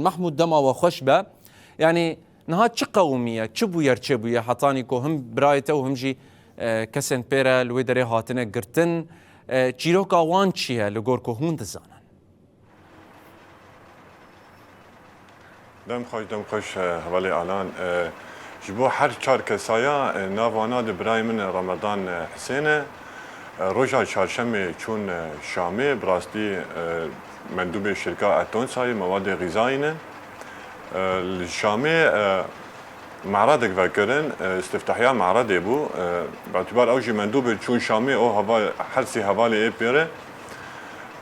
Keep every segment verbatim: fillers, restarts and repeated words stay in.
Mehmûd, dema we xweş be. Yanî niha çi qewimiye, çi bûyer çêbûye hetanî ku him birayê te û him jî, e, kesên pê re li wê derê hatine girtin? E, çîroka wan çi ye li gor ku hûn dizanin? Dem xweş, dem xweş, e, hevalê Alan. E, ji bo her çar kesaya, e, nav wana de birayê min, e, Ramadan, e, Hisên e. E, roja çarşemê çûn, e, Şamê, bi rastî, e, mendûbê şirka Etonsayê, mewadê xîzayî ne. E, li Şamê, e, me'redek vekirin, e, istiftahiya me'redê bû. E, bi îtibar ew jî mendûbê çûn Şamê, o heva-, her sê hevalê ê pê re.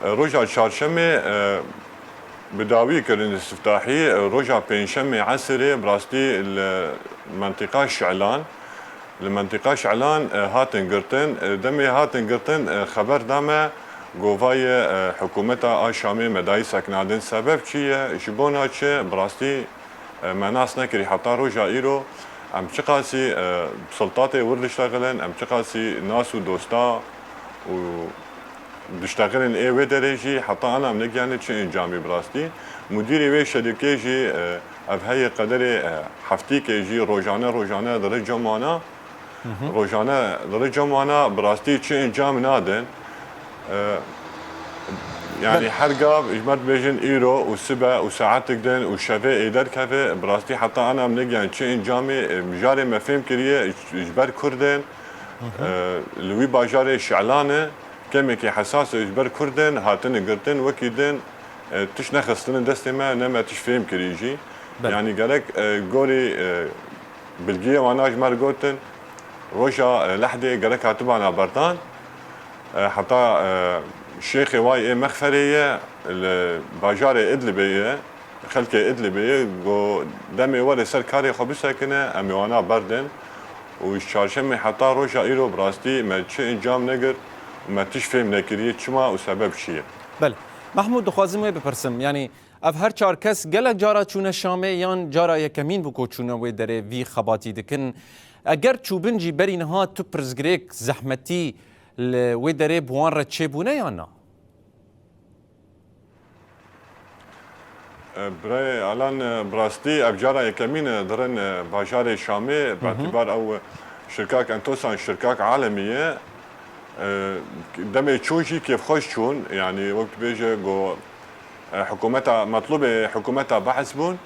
E, roja çarşemê, e, bi dawî kirin istiftahî, e, roja pêncşemê esirê bi rastî li mentiqa Şilan, li mentiqa Şilan, e, hatin girtin. E, demê hatin girtin, e, xeber da me, govayê, e, hikûmeta a Şamê me dayî sekinandin. Sebeb çi ye? Ji bona çi? Bi rastî, e, me nas nekirî heta roja îro. Em çiqasî, e, bi siltatê wir diştexilin, em çiqasî nas û dosta û diştexilin ê wê derê jî heta ana em negihanin çi encamî bi rastî. Mudîrê wê şerîkê jî, e, ev heyê qederê, e, heftîkê jî rojane rojane diri cem wana. Hı hı. Rojane diri cem wana bi rastî çi encam nadin. E, yanî Belê. Her gav ji me dibêjin îro û sibe û saetik din û şevê ê derkeve, bi rastî heta ana em negihanin çi encamê, e, mijarê me fêm kiriye, ji, ji ber Kurdên, Hı hı. e, li wî bajarê Şilan e, kemekî hesas e, ji ber Kurdên hatine girtin, wekî din, e, tişt nexistine destê me, ne me tişt fêm kirî jî. Belê. Yanî gerek, e, gorî, e, bilgiyê wana ji me re gotin, roja, e, lehdê gerek hatibana berdan. E, heta, e, şêxê wayê ê Mexferê ye, li bajarê Idlibê ye, xelkê Idlibê ye, got, demê were ser karê xwe bisekine, em ê wana berdin. Û ji çarşemê heta roja îro bi rastî me çi encam negirt û me tişt fêm nekiriye, çima û sebeb çi ye? Belê. Mehmûd, dixwazim wê bipirsim, yanî ev her çar kes gelek cara çûne Şamê yan cara yekemîn bû ku çûne wê derê vî xebatî dikin? Eger çûbin jî berî niha tu pirsgirêk zehmetî li wê derê bi wan re çêbûne yan na? E, birayê Alan, e, bi rastî ev cara yekemîn e dirin, e, bajarê Şamê, Hı hı. Bi îtibar ew, e, şirkak Entosan, şirkak alemî ye. E, demê çûn jî kêfxweş çûn, yanî wek dibêje got, e, hikûmeta, metlûbê hikûmeta Beis bûn.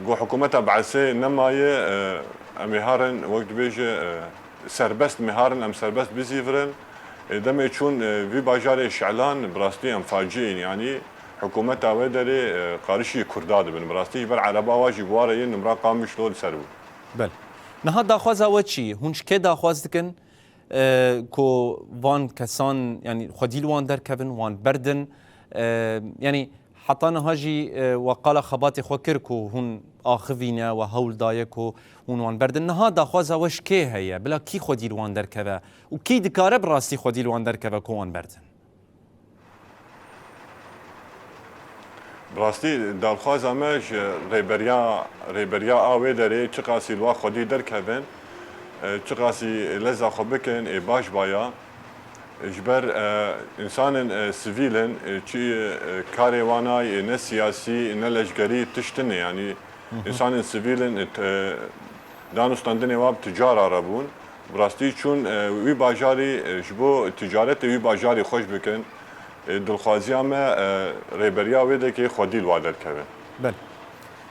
Got hikûmeta Beisê nemaye, e, em ê herin, wek dibêje, e, serbest, em ê herin, em serbest bizîvirin. E, demê çûn, e, vî bajarê Şilan, bi rastî em facî in, yanî hikûmeta wê derê, e, qarişî Kurda dibin. Bi rastî ji ber ereba wa jî bi wa re yên nimra Qamişlo li ser bû. Belê. Niha daxwaza we çi ye? Hûn ji kê daxwaz dikin, e, ku van kesan, yanî xwedî li wan derkevin, wan berdin? E, yanî heta niha jî, e, we qala xebatê xwe kir ku hûn axivîne, we hewl daye ku hûn wan berdin. Niha daxwaza we ji kê heye? Bila kî xwedî li wan derkeve? Û kî dikare bi rastî xwedî li wan derkeve ku wan berdin? Bi rastî daxwaza me ji rêberiya, rêberiya a wê derê çiqasî li wa xwedî derkevin, e, çiqasî leza xwe bikin, ê baş baya. Ji ber, e, însanên, e, sivîl in, e, çi, e, karê wan a, e, ne siyasî, ne leşkerî, tişt tune, yanî Hı hı. Însanên sivîl in, e, te-, danûstandinê wan bi ticara re bûn. Bi rastî çûn, e, wî bajarî, e, ji bo ticaretê wî bajarî xweş bikin. E, dilxwaziya me, e, rêberiya wê derê xwedî li wa derkeve. Belê.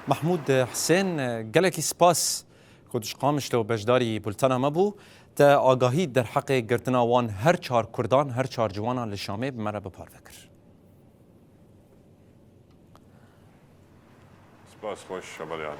Mehmûd Hisên, e, gelekî spas ku tu ji Qamişlo beşdarî bultena me bû. Te agahî derheqê girtina wan her çar Kurdan, her çar ciwanan li Şamê bi me re bi parve kir. Spas, xweş, hevalê Alan.